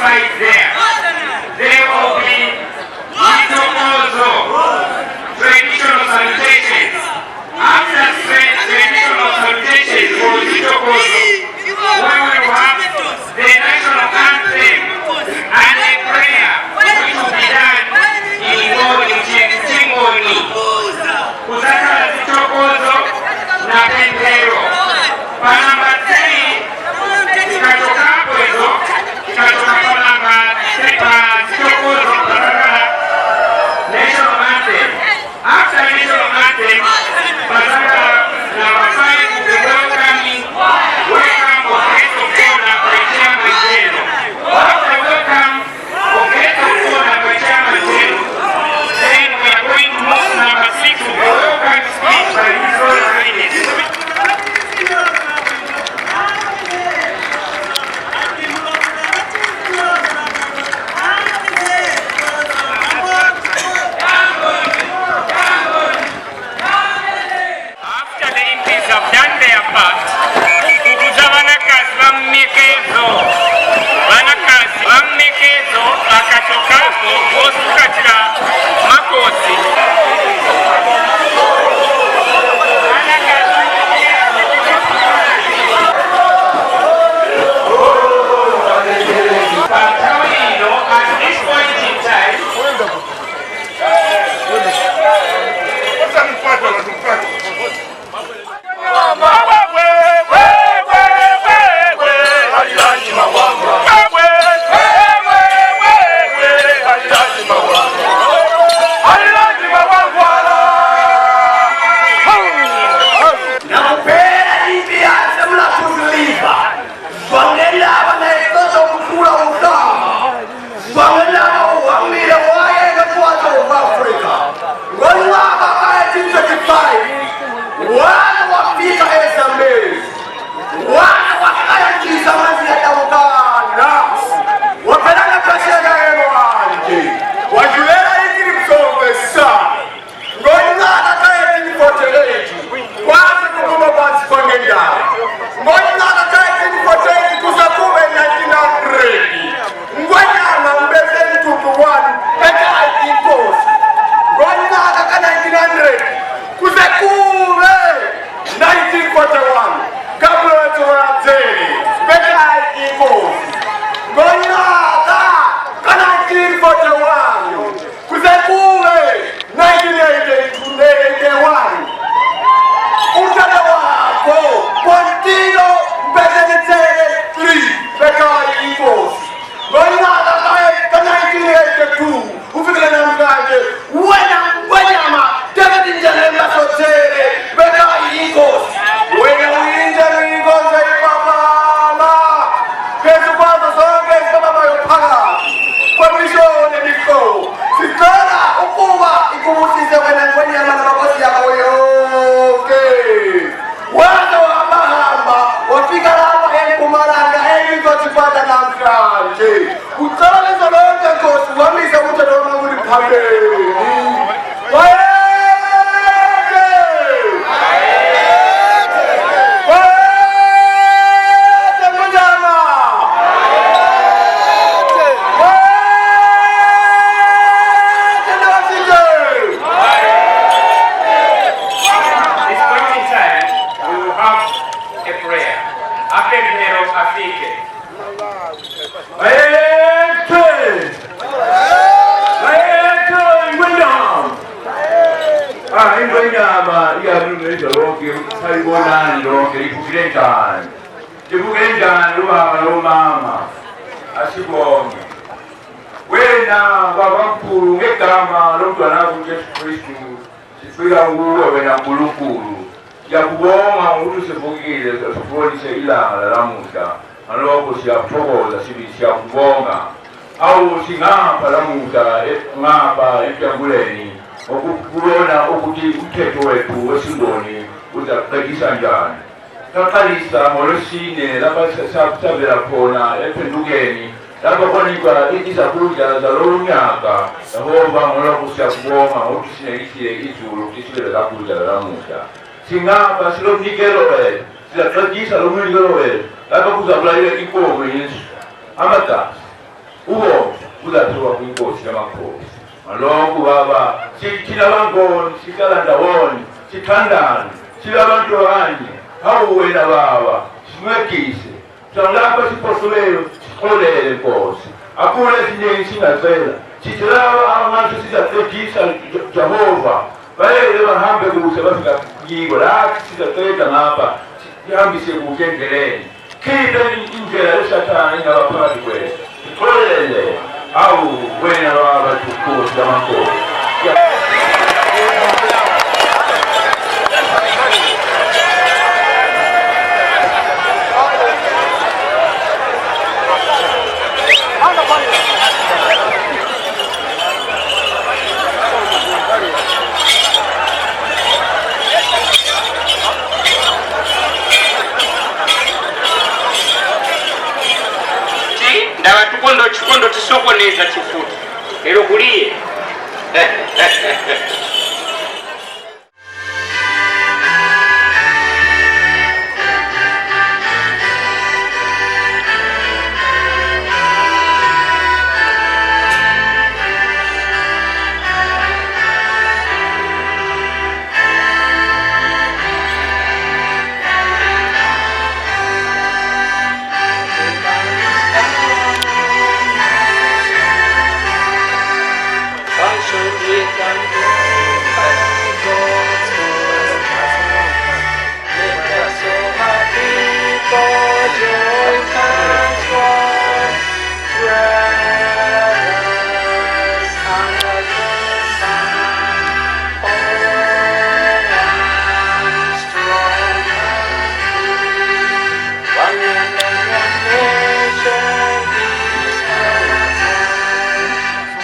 side there. There will be Mitokozo, traditional salutations. After traditional salutations for Mitokozo, we will have the national anthem and a prayer, which will be done in Ngoni, Chingoni. Kuzakhala zitokozo na pemphero. Pa number 3, tikachokapo izo, tikachoka pa number 3, pa zitokozo pazakhala national anthem. After national anthem, pazakhala number 5 will be welcoming, welcome of guest of honor by Chairman General. After welcome of guest of honor by Chairman General, then we are going to move to number 6, will be welcome speech by His Royal Highness. After the MPs have done their part, kukuza vanakazi vamumekezo, vanakazi vamumekezo vakachokapo vosukatira makosi. Panthawi ino, at this point in time, Nakupela ibiyanse mlakuziliva zwangelaba nayekozo mkhula uhlaba zwangelaba uhambile wayeke kwazo of Africa ngonyaka ka-1935, wake wafika eZambezi, wake wahlala amanzi yadabukana, waphelana phesheya elwandle, wadlulela i-Cliffs of the Sun. Ngonyaka ka-1848 kwathi kuphuma phansi kwangendawo, ngonyaka ka-1848 kuze kube 1900, Ngwenyama Mbezeni Tutu 1 ekhaya inkosi. Ngonyaka ka-1900 kuze kube 1941, Gabriel Dzele bekhaya inkosi. Ngonyaka ka-1941 kuze kube 1981, utata wakho Pontino Mbezeni Dzele 3 bekhaya inkosi. Ngonyaka ka-1982 ufikele namhlanje, wena Ngwenyama David Njelemba Sotsele bekhaya inkosi. Wena uyinjalo inkosi ayipapama phezu kwazo zonke ezibabamayo phakathi kwemishoni nemihlobo. Sicela ukuba ikubusise wena Ngwenyama namakhosi yakho yonke. Waze wahambahamba wafika lapha eMpumalanga elizotipata namhlanje. Ucela lezo lonke, Nkosi, uhamise umthetho wamakuliphambeni. Bayede! Bayede Ngwenyama! Bayede Ndabasije! This point in time, we will have a prayer. Apemphero afike. Bayede! Bayede Ngwenyama! Ah, ingwenyama iyalungeza lonke, sayibonani lonke, liphukile njani? Liphukile njani ubaba nomama? Asibonge. Wena babamkhulu, ngegama lomntwana wakho uJesu Kristu, sifika kuwe wena Nkulunkulu. Siyakubonga ngokuthi sivukile, sibonise ilanga lalamuhla. Ngalokho siyakuthokoza sibi, siyakubonga. Awu, singapha lamuhla ngapha eMtyanguleni ukubona ukuthi umthetho wethu wesingoni uzakuqedisa njani. Saqalisa ngoLwesine lapha savela khona ephendukeni lapho khona izakudla zalowo nyaka. Yehova, ngolokho siyakubonga ngokuthi sinekisile izulu ukuthi sibe zakudla lalamuhla. Singapha silomnikelo wethu, siyaqedisa lo mnikelo wethu lapho kuzakulayela inkomo yesu amagazi. Kuzathiwa kwinkosi yamakhosi. Ngalokho baba, thina bangoni sihlala ndawonye, sithandane, sibe abantu abanye. Hawu wena baba, sincedise lapho siphosiweyo, sixolele Nkosi. Akule esiningi singacela, sithi laba abantu sizacedisa Jehova, bayeke bahambe kuhle, bafika kiko la sizaceda ngapha, sihambise kuhle endleleni. Khiphe indlela yesathane ingaba phakathi kwethu, sixolele. Awu wena baba, Nkosi yamakhosi. Ti ndaba tukondo chikondo tisokoneza chifuti lero kuliye.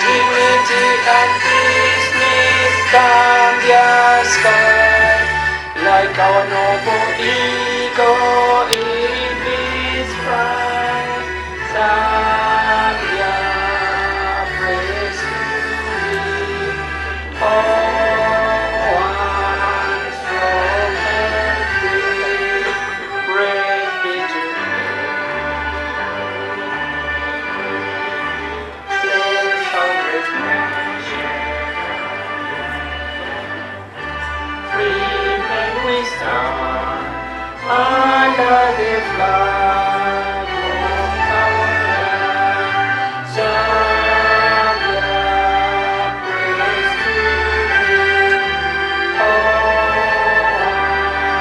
Dignity and peace neath Zambia's sky, like our noble eagle in its pride. Zambia, praise to thee, oh, one strong and free, praise be to thee. Under the flag of our land, Zambia, praise to thee, oh,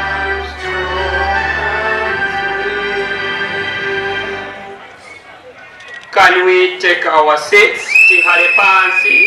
one strong and free. Can we take our seats? Tikhale pansi.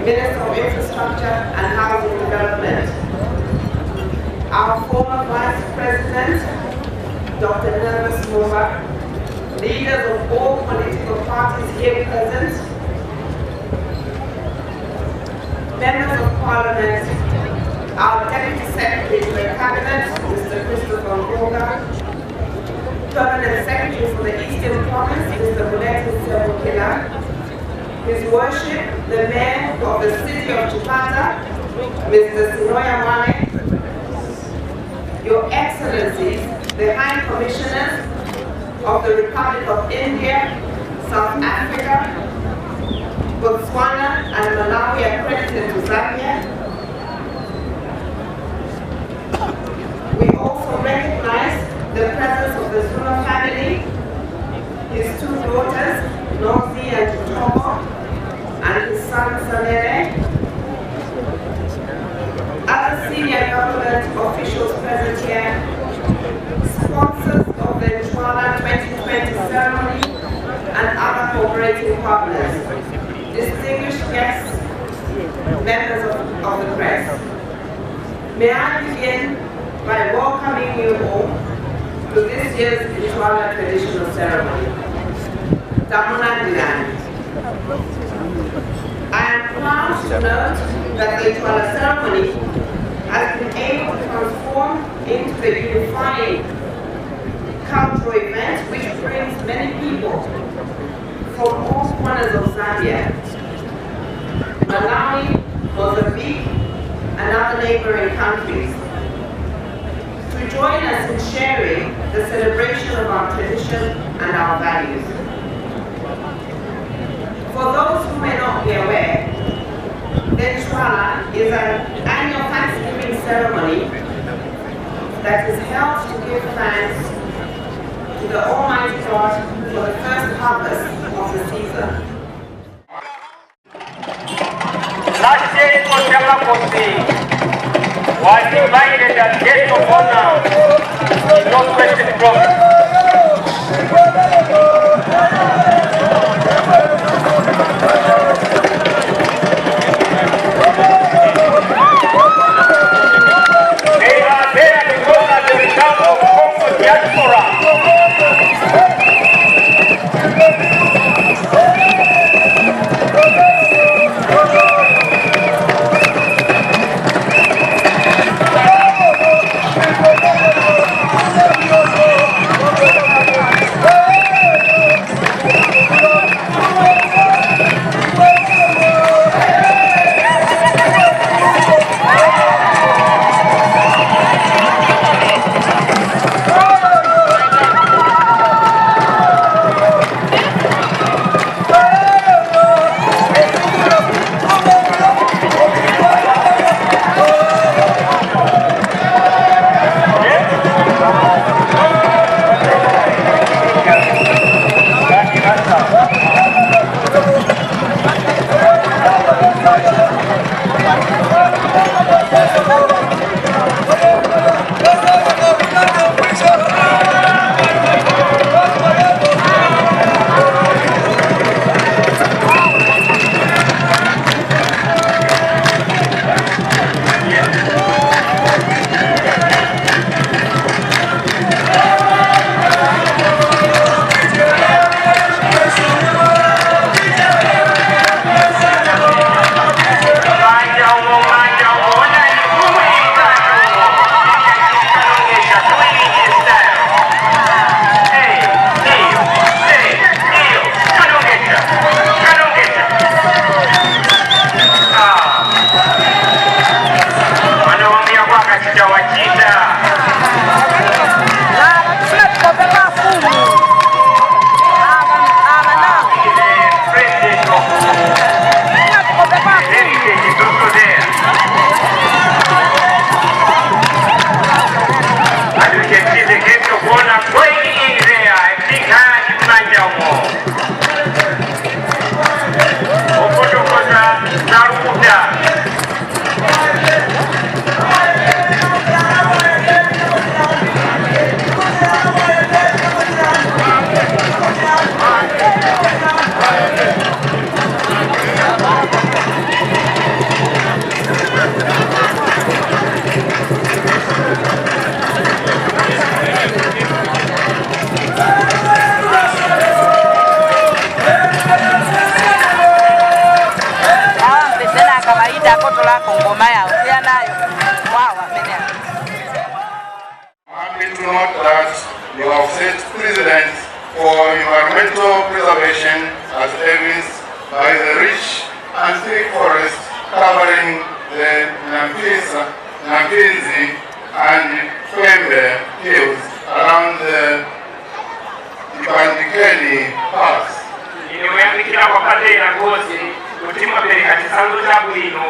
Minister of Infrastructure and Housing Development, our former Vice President, Dr. Nervous Mumba, leaders of all political parties here present, members of Parliament, our Deputy Secretary to the Cabinet, Mr. Christopher Ngoga, Permanent Secretary for the Eastern Province, Mr. Buleti Sebukila, His Worship, the Mayor of the City of Chipata, Mr. Sinoya Wane, Your Excellencies, the High Commissioners of the Republic of India, South Africa, Botswana, and Malawi accredited to Zambia. We also recognize the presence of the Zuma family, his two daughters, Nozi and Tomo, and his son Sanele. Other senior government officials present here, sponsors of the Ncwala 2020 ceremony, and other cooperating partners, distinguished guests, members of the press. May I begin by welcoming you all to this year's Ncwala traditional ceremony. Tamulandilan. I am proud to note that the Ncwala ceremony has been able to transform into the unifying cultural event which brings many people from all corners of Zambia, Malawi, Mozambique, and other neighboring countries to join us in sharing the celebration of our tradition and our values. For those who may not be aware, the Ncwala is an annual Thanksgiving ceremony that is held to give thanks to the Almighty God for the first harvest of the season. Last year it was Yamakosi was invited as guest of honor in Northwestern Province. They are there because as a result of Congo diaspora. Manja, manja, ngoma yawo kuya nayo wawa amenewo. I'm happy to note that you have set precedents for environmental preservation as evidenced by the rich and thick forest covering the Namfinzi and Kwembe hills around the Ipandikeni Pass. Inoyandikira kwapadera ngozi kuti mwapereka chisanzo chabwino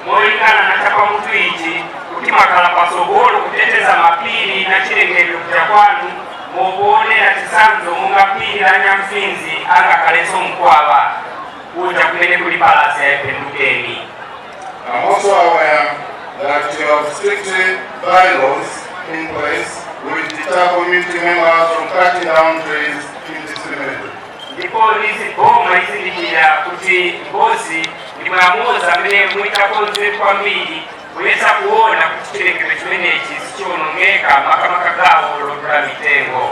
molingana na chapamutu ichi kuti mwakhala pasogolo kuteteza mapiri na chilengedwe kuja kwanu mokuonera chisanzo monga phiri la Nyamfinzi angakhalenso mkwawa kuja kumene kuli palasi ya Ipendukeni. I'm also aware that you have strict bylaws in place which deter community members from cutting down trees indiscriminately. Ndipo lizi boma lizindikira kuti ngozi ndi mwamuzi amene muitakonze kwambiri kuyesa kuona kuti chilengedwe chimenechi sichiwonongeka, makamaka gawo lodula mitengo.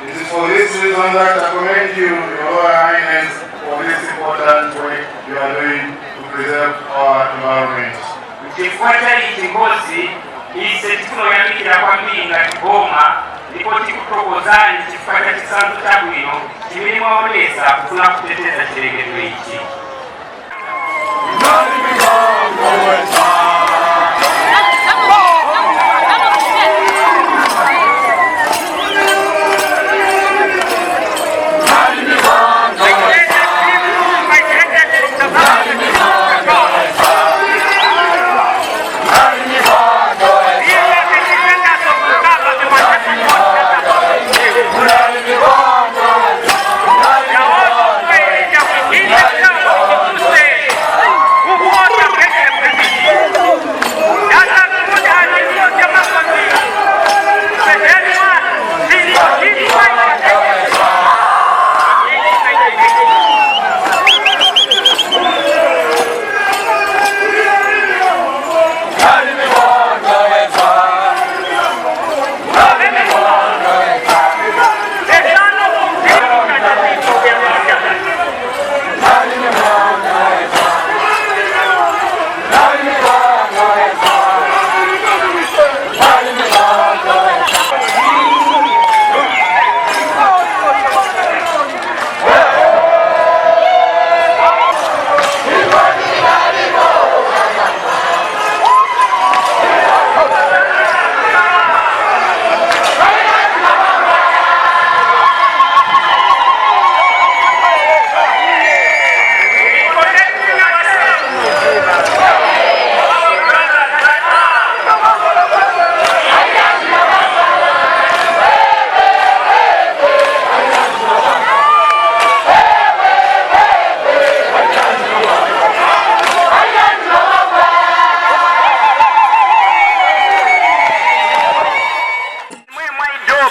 It is for this reason that I commend you, Your Royal Highness, for this important work you are doing to preserve our environment. Chifukwa cha ichi ngozi ise tikunoyamikira kwambiri ngati boma ndipo tikuthokozani chifukwa cha chisanzo chabwino chimene mwaonesa kufuna kuteteza chilengedwe ichi.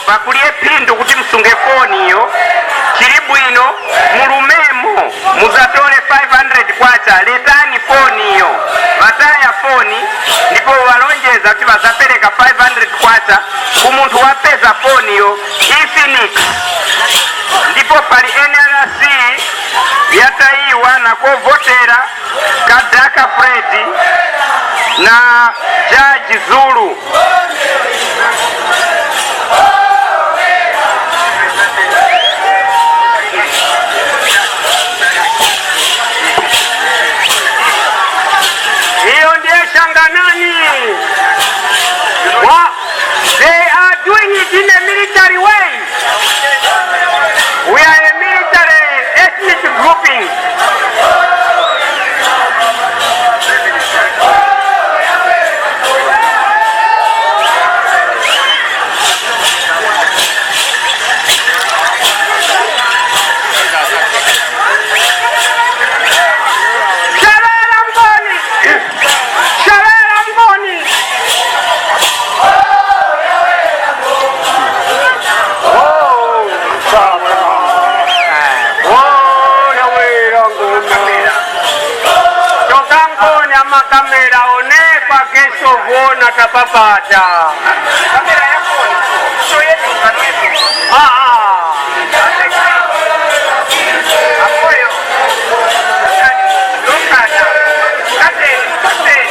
Mwe kuliye phindu kuti msunge foni iyo chili bwino mulumemo muzatole 500 kwacha. Letani foni iyo vataya foni ndipo walonjeza kuti vazapereka 500 kwacha ku munthu wapeza foni iyo Infinix. Ndipo pali NRC yatayiwa nakovotera Kadaka Fred na Jaji Zulu. Hiyo ndiye shanganani. They are doing it in a military way. We are a military ethnic grouping. Shalala Mboni! Shalala Mboni! Tokangoni amakamera onekwa kesho vona tapapata. Kamera yakona. So yetu kanuetu. Ah ah. Apoyo. Lokata. Kateni, kateni.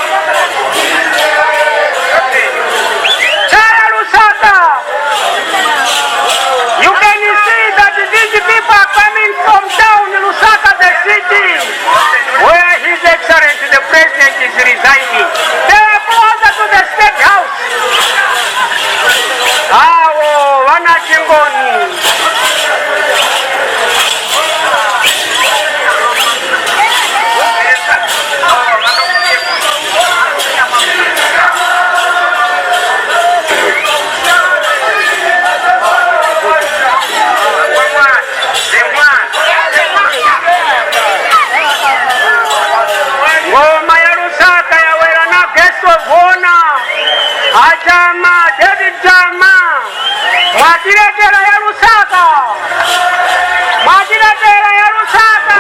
Chama, David Chama, mwatiletera ya Lusaka, mwatiletera ya Lusaka.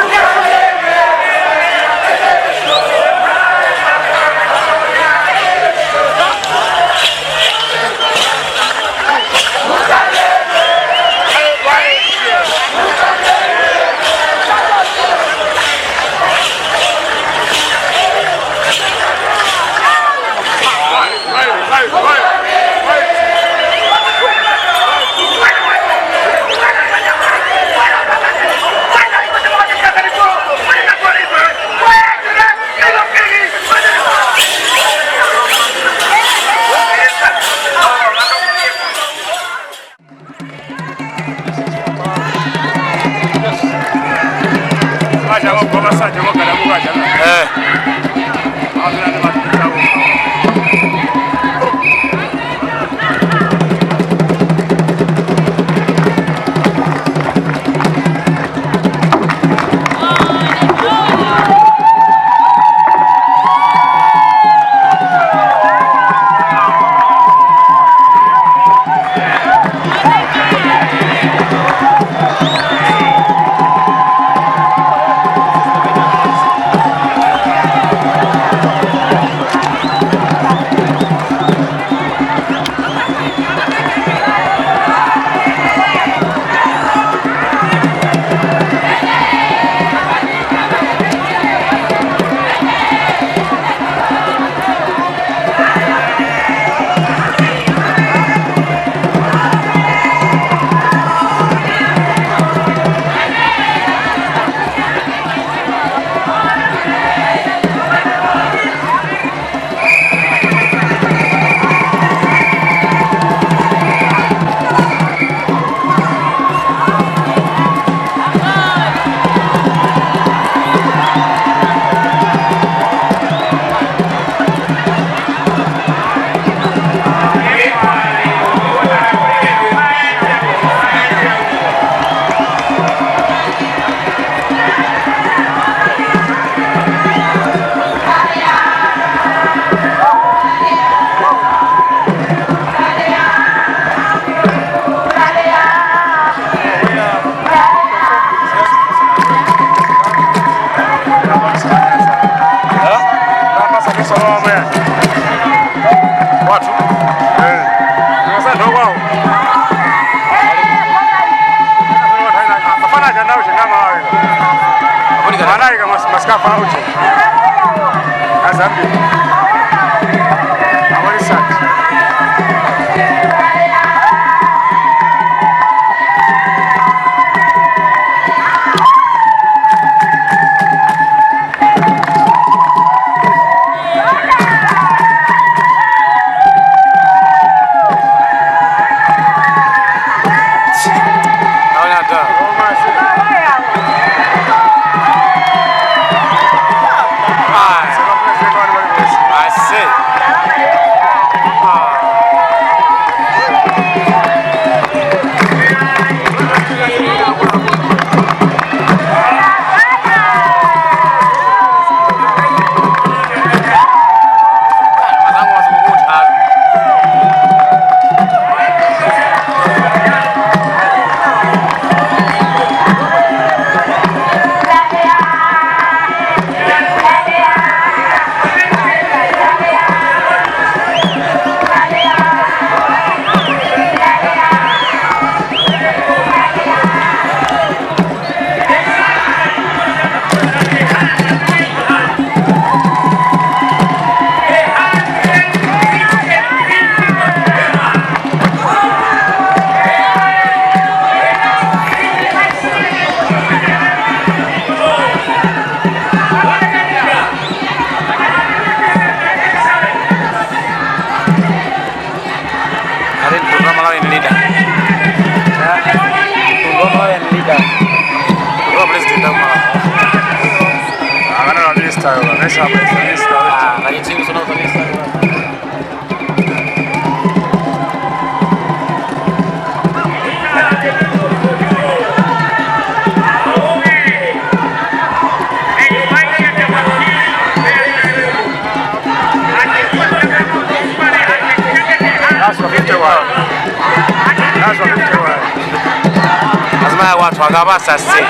Watu akabasa se.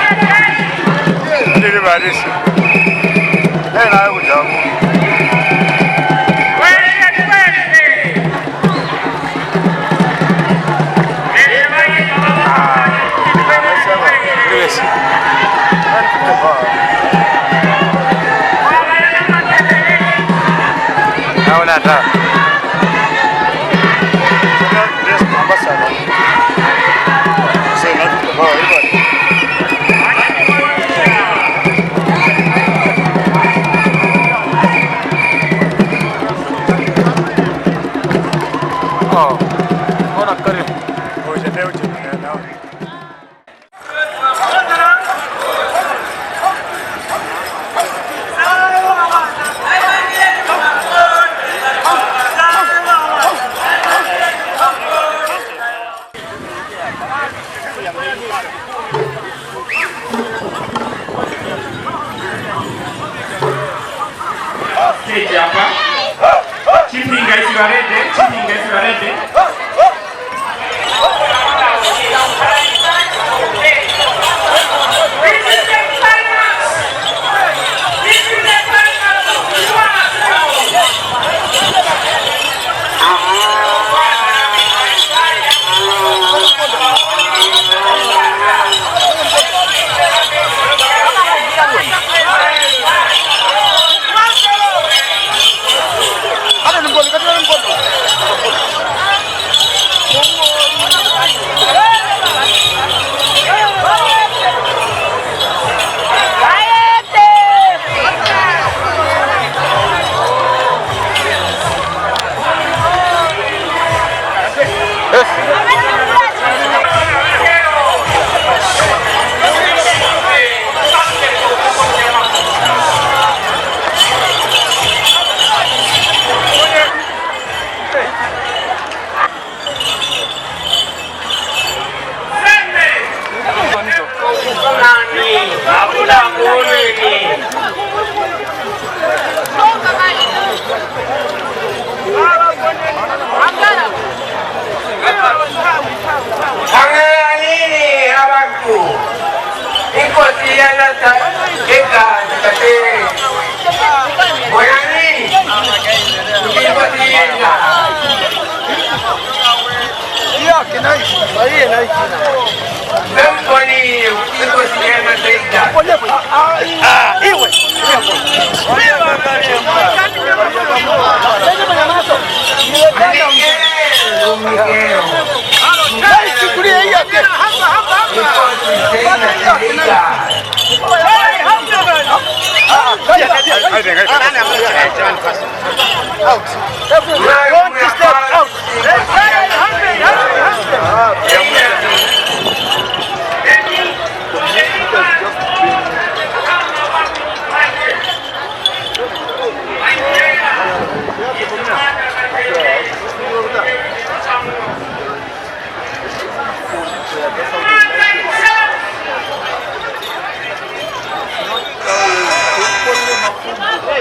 Stage hapa. Chipinga isiwarede, chipinga isiwarede.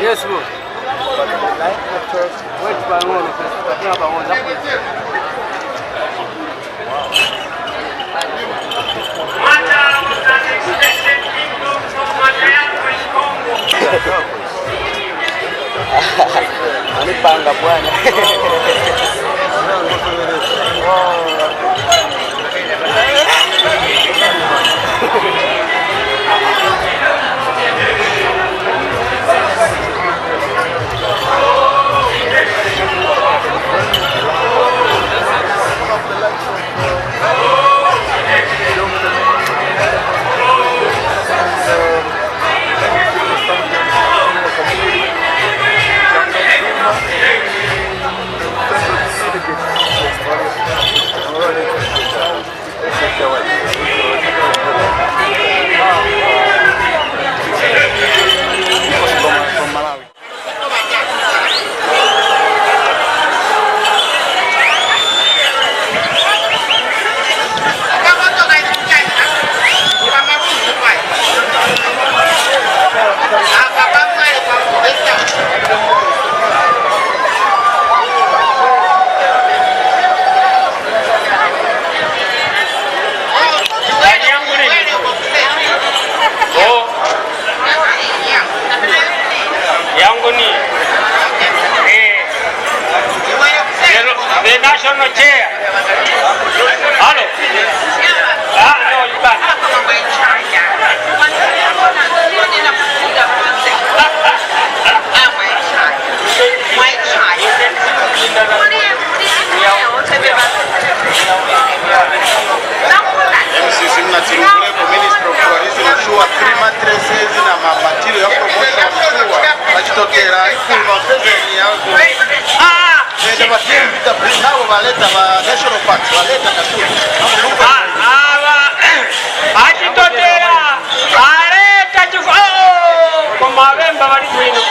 Yes, bro. Wait, Anipanga bwana. Thank you. National chair. Hello. Ah, no, you can't. MCC mnatirunguleko Minister of Tourism sure three mattresses na ma material ya promotion sure bachitokera ikuno pezeni yako nende batimvita nabo baleta ba national parks baleta kasulu. Aba achitotera aleta chifo, oh, koma abemba bali bwino.